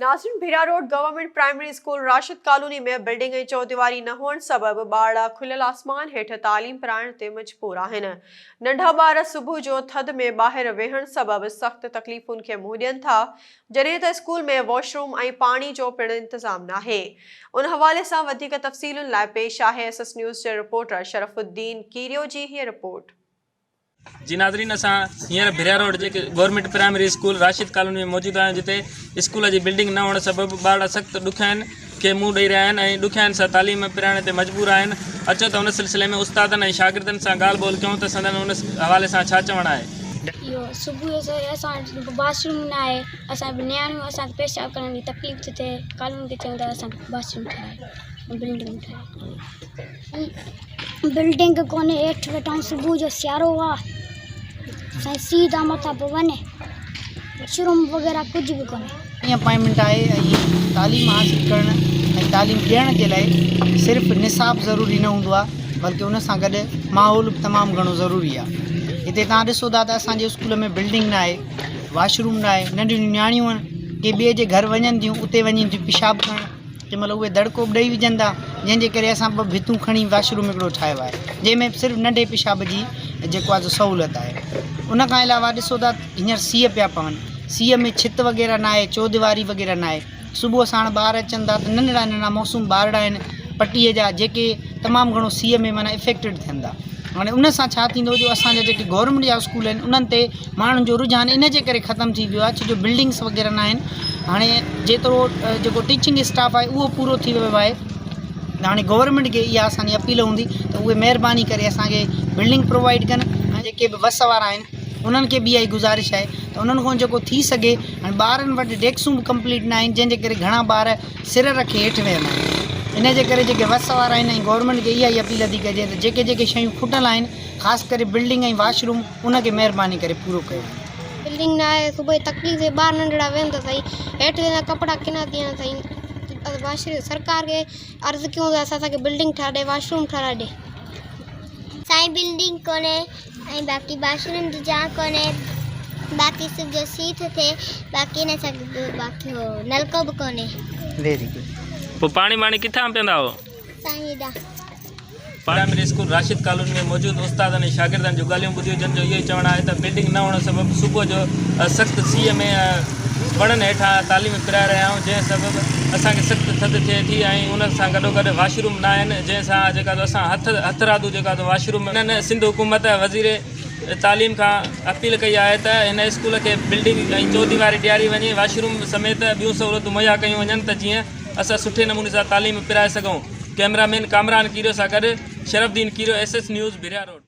ناظرين Bhera road government primary school Rashid colony ۾ building ۽ چوديواري نه هئڻ سبب ٻارڙا کليل آسمان هيٺ تعليم پرائڻ تي مجبور آهن. ننڍا ٻار صبح جو ٿڌ ۾ ٻاهر ويهڻ سبب سخت تڪليفن کي منهن ڏين ٿا جڏهن ته اسڪول ۾ واش روم ۽ پاڻي جو پڻ انتظام ناهي. ان حوالي سان وڌيڪ تفصيلن لاء پيش آهي ايس ايس نيوز جي رپورٽر شرف الدين ڪيريو جي هيء رپورٽ. جي ناظرين اسان هينئر ڀريا روڊ جي government primary school Rashid colony ۾ موجود آهيون جتي اسڪول جي بلڊنگ نه هئڻ سبب ٻارڙا سخت ڏکيائين کي منهن ڏئي رهيا آهن ۽ ڏکيائين سان تعليم پرائڻ تي مجبور آهن اچو ته ان سلسلي ۾ استادن ۽ شاگردن سان ڳالهه ٻولهه ڪيون ته سندن ان حوالي سان ڇا چوڻ آهي. اهو صبح جو سوير اسان وٽ باٿ روم نه آهي اسان به نياڻيون اسان کي پيشاب ڪرڻ جي تڪليف ٿي ٿئي ڪالوني کي چئون ٿا اسان کي باٿ روم ٺاهرايو بلڊنگ ٺاهرايو. بلڊنگ ڪونهي هيٺ ويٺا آهيون صبح جو سيارو آ سائين سيء ٿا مٿان پون واش روم وغيره ڪجهه به ڪونهي. ۽ اپائنٽمينٽ آهي ۽ تعليم حاصل ڪرڻ ۽ تعليم ڏيڻ جي لاء صرف نصاب ضروري نه هوندو آهي بلڪه ان سان گڏ ماحول به تمام گهڻو ضروري آهي هتي توهان ڏسو ٿا ته اسانجي اسڪول ۾ بلڊنگ نه آهي واش روم نه آهي ننڍيون نياڻيون آهن ڪي ٻئي جي گهر وڃن ٿيون اتي وڃن ٿيون پيشاب ڪرڻ ڪنهن مهل اهي دڙڪو به ڏئي وجهن ٿا جنهن جي ڪري اسان ٻه ڀتون کڻي واش روم هڪڙو ٺاهيو آهي جنهن ۾ صرف ننڍي پيشاب جي جيڪو آهي سو سهولت آهي ان کان علاوه ڏسو ٿا هينئر سيء پيا پون سيء ۾ ڇت وغيره نه آهي چوديواري وغيره نه آهي صبح ساڻ ٻار اچن ٿا ته ننڍڙا ننڍڙا معصوم ٻارڙا آهن پٽيء جا جيڪي تمام گهڻو سيء ۾ معنيٰ افيڪٽيڊ ٿين ٿا هاڻي ان سان ڇا ٿيندو جو اسان جا جيڪي گورنمينٽ جا اسڪول آهن انهن تي ماڻهن جو رجحان ان جي ڪري ختم ٿي ويو آهي ڇو جو بلڊنگس وغيره نه آهن هاڻي جيترو جيڪو ٽيچنگ اسٽاف آهي اهو پورو ٿي ويو آهي ته هاڻي گورنمينٽ کي اها اسانجي اپيل هوندي ته اهي مهرباني ڪري اسانکي بلڊنگ پرووائيڊ ڪن ۽ جيڪي به وس وارا آهن انهن کي به اها ئي گذارش آهي ته انهن کان جيڪو ٿي سگهي هاڻي ٻارن وٽ ڊيڪسون به ڪمپليٽ نه آهن جنهن جي ڪري گهڻا ٻار سر رکي هيٺ ويهندا آهن ان جي ڪري جيڪي وس وارا آهن ۽ گورنمينٽ کي اها ئي اپيل ٿي ڪجي ته جيڪي جيڪي شيون کٽل آهن خاص ڪري بلڊنگ ۽ واش روم ان کي مهرباني ڪري پورو ڪيو وڃي. بلڊنگ نه آهي صبح جي تڪليف ٿئي ٻار ننڍڙا ويهن ٿا سائين هيٺ ويندا ڪپڙا ڪنا ٿي وڃن سائين سرڪار کي عرض ڪيون ٿا اسان کي بلڊنگ ٺاهي ڏي واش روم ٺاهرائي ڏي. سائين بلڊنگ ڪونهي ۽ باقي باش روم جي جاء ڪونهي باقي صبح جو سيء ٿو ٿئي باقي نه باقي هو نلڪو به ڪونهي. Very good. پوء پاڻي واڻي ڪٿان پيئندا هئو؟ سائين هيڏانهن. پرائمري اسڪول راشد ڪالوني ۾ موجود استادن ۽ شاگردن جون ڳالهيون ٻڌيون جن جو اهو ئي چوڻ آهي ته بلڊنگ نه هئڻ سبب صبح جو سخت سيء ۾ وڻن هيٺان تعليم پرائي رهيا آهيون جنهن سبب اسان کي سخت ٿڌ ٿئي ٿي ۽ ان سان گڏوگڏ واش روم نه آهن جنهن سان جيڪا اسان هٿ هٿرادو جيڪا واش روم هنن سنڌ حڪومت وزير تعليم کان اپيل ڪئي آهي ته هن اسڪول کي بلڊنگ ۽ چوديواري ڏياري وڃي واش روم سميت ٻيون سهولتون مهيا ڪيون وڃن ته جيئن اسان سٺي نموني سان تعليم پرائي سگهون. ڪئميرا مين ڪامران ڪيريو سان گڏ Sharaf Uddin Kerio S S news Bhiria road.